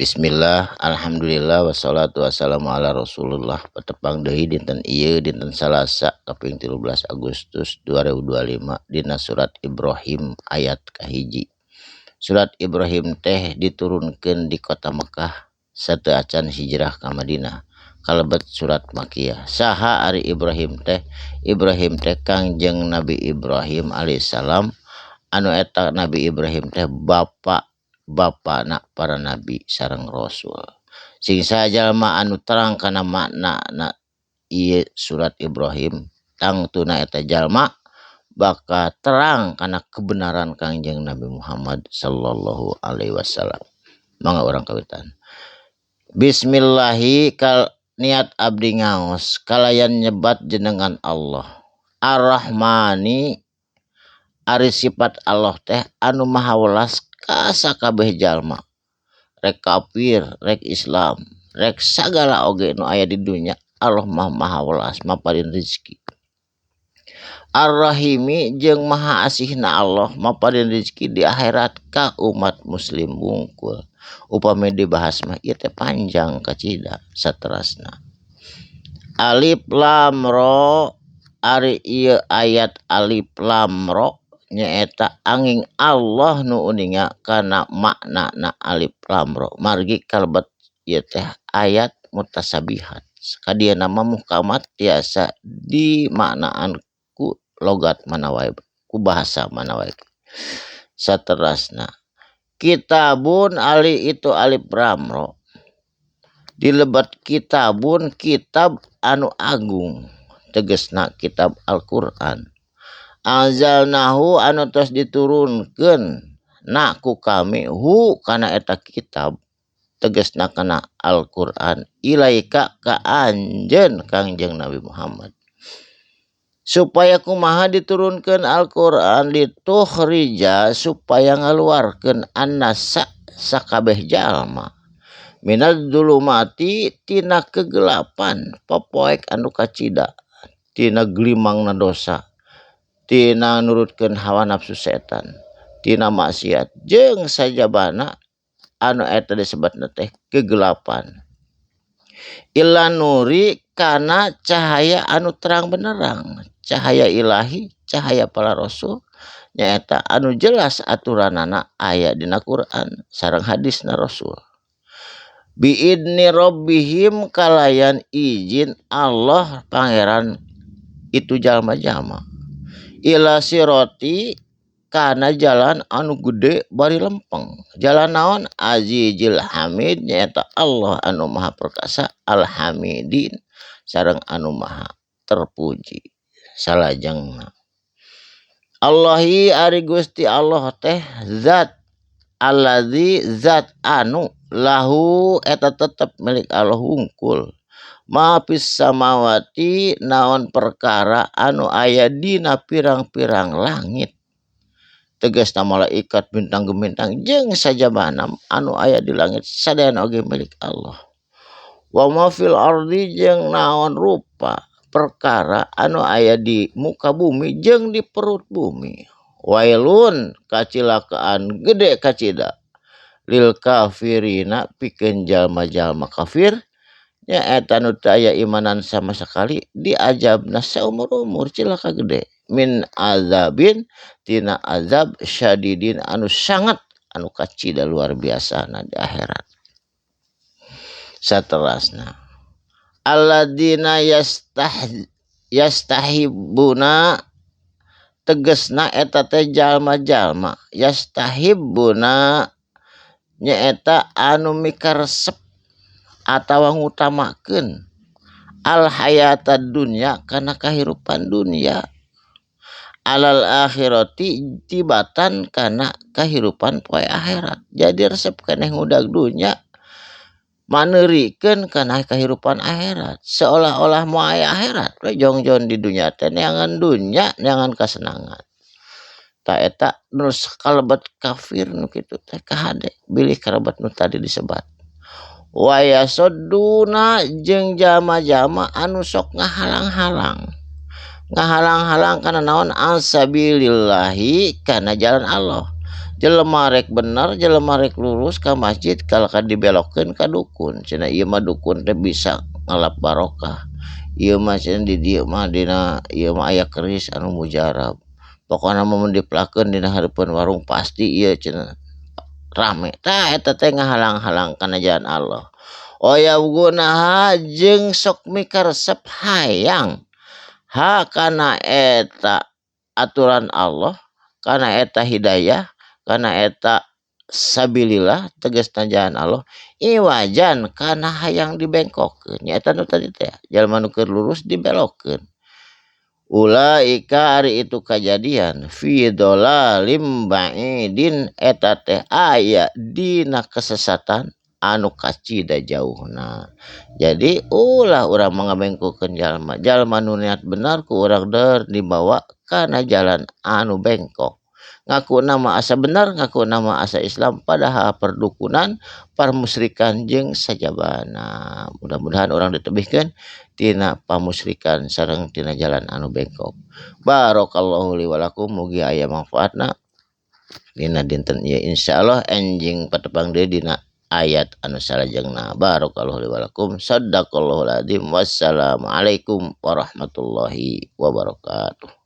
Bismillah, alhamdulillah, wassalatu wassalamu ala rasulullah. Patepang deui dinten ieu, dinten Salasa kaping 13 Agustus 2025, dina surat Ibrahim ayat kahiji. Surat Ibrahim teh diturunkeun di kota Mekah sateu acan hijrah ka Madinah, kalebet surat Makiyah. Saha ari Ibrahim teh? Ibrahim teh Kangjeng Nabi Ibrahim alaihissalam, anu eta Nabi Ibrahim teh bapa bapana para nabi sareng rasul. Sing saha jalma anu terang kana makna na ieu surat Ibrahim, tangtuna eta jalma bakal terang kana kebenaran Kangjeng Nabi Muhammad sallallahu alaihi wasallam. Mangga urang kawitan. Bismillahi, kal niat abdi ngaos kalayan nyebat jenengan Allah. Ar-Rahmani, ari sifat Allah teh anu maha welas ka sakabeh jalma, rek kafir, rek Islam, rek sagala oge nu aya di dunya, Allah mah maha welas maparin rezeki. Ar-Rahimi, jeung maha asihna Allah maparin rezeki di akhirat ka umat muslim wungkul. Upami dibahas mah ieu teh panjang kacida. Saterasna, Alif Lam Ro, ari ieu ayat Alif Lam Ro nyaeta anging Allah nu uninga kana makna na Alif Lam Ro, margi kalebet ieu teh ayat mutasabihat, kadieu mah muhkamat, tiasa dimaknaan ku logat mana wae, ku bahasa mana wae. Saterasna, kitabun, ali itu Alif Lam Ro dilebet kitabun, kitab anu agung, tegesna kitab Al-Qur'an. Anzalnahu, anu tos diturunkeun na ku kami, hu kana eta kitab, tegesna kana Al-Qur'an, ilaika ka anjeun Kangjeng Nabi Muhammad. Supaya kumaha diturunkeun Al-Qur'an? Litukhrija, supaya ngaluarkeun, annasa, sakabeh jalma, minadz dzulumati, tina kegelapan popoek anu kacida, tina gelimangna dosa, tina nurutkeun hawa nafsu setan, tina maksiat jeung sajabana anu eta disebutna teh kegelapan, ilan nuri, kana cahaya anu terang benderang, cahaya ilahi, cahaya para rasul, nyaeta anu jelas aturanana aya dina Quran sareng hadisna Rasul. Biidni robbihim, kalayan izin Allah pangeran itu jalma-jalma, ila siroti, kana jalan anu gede bari lempeng. Jalan naon? Azizil Hamid, nyaeta Allah anu maha perkasa, Alhamidin, sareng anu maha terpuji. Salajengna, Allahi, ari Gusti Allah teh zat, alladzi, zat anu, lahu, eta tetep milik Allah wungkul, ma fis samawati, naon perkara anu aya dina pirang-pirang langit, tegasna malaikat, bintang gemintang jeung sajabana anu aya di langit, sadayana oge milik Allah. Wa ma fil ardi, jeung naon rupa perkara anu aya di muka bumi jeung di perut bumi. Wailun, kacilakaan gede kacida, lil kafirina, pikeun jalma-jalma kafir, nyaeta nu teu aya imanan sama sekali, diajabna saumur-umur, cilaka gede, min azabin, tina azab, syadidin, anu sangat, anu kacida luar biasa na di akhirat. Saterasna, alladzina yastahibbuna, tegesna eta teh jalma-jalma, yastahibbuna nyaeta anu mikaresep atawa ngutamakeun, al hayatad dunya, kana kahirupan dunia, alal akhirati, tibatan kana kahirupan poe akhirat. Jadi resep keneh ngudag dunya, maneurikeun kana kahirupan akhirat, seolah-olah moal aya akhirat we, jongjon di dunya teh, neangan dunya, neangan kasenangan. Tah, eta nu kalebet kafir nu kitu teh kahade bilih kalebet nu tadi disebat. Wa yasudduna, jeung jalma-jalma anu sok ngahalang-halang, ngahalang-halang kana naon? An sabilillahi, kana jalan Allah. Jelema rek bener, jelema rek lurus ka masjid kalahka dibelokkeun ka dukun. Cenah ieu mah dukun teh bisa ngalap barokah. Ieu mah cenah di dieu mah dina ieu mah aya keris anu mujarab. Pokona mah mun dipelakeun dina hareupeun warung pasti ieu cenah rame. Tah eta teh ngahalang-halang kana jalan Allah. Oya gunaha jeung sok mikaresep hayang ha kana eta aturan Allah, kana eta hidayah, kana eta sabilillah tegasna jalan Allah, iwajan kana hayang dibengkokkeun. Nya eta nu tadi teh jalma nu keur lurus dibelokkeun. Ulaika ari itu kajadian fi dhalalim ba'idin eta teh aya dina kesesatan anu kacida jauhna. Jadi ulah urang mangabengkokeun jalma, jalma nu niat bener ku urang der dibawa kana jalan anu bengkok. Ngaku nama asa bener, ngaku nama asa Islam, padahal perdukunan, parmusrikan jeung sajabana. Mudah-mudahan urang ditebihkeun tina pamusrikan sareng tina jalan anu bengkok. Barakallahu li wa lakum, mugi aya manfaatna dina dinten ieu insyaallah enjing patepang deui dina ayat anu salajengna. Barakallahu li wa lakum, sadaqallahul azim, wassalamualaikum warahmatullahi wabarakatuh.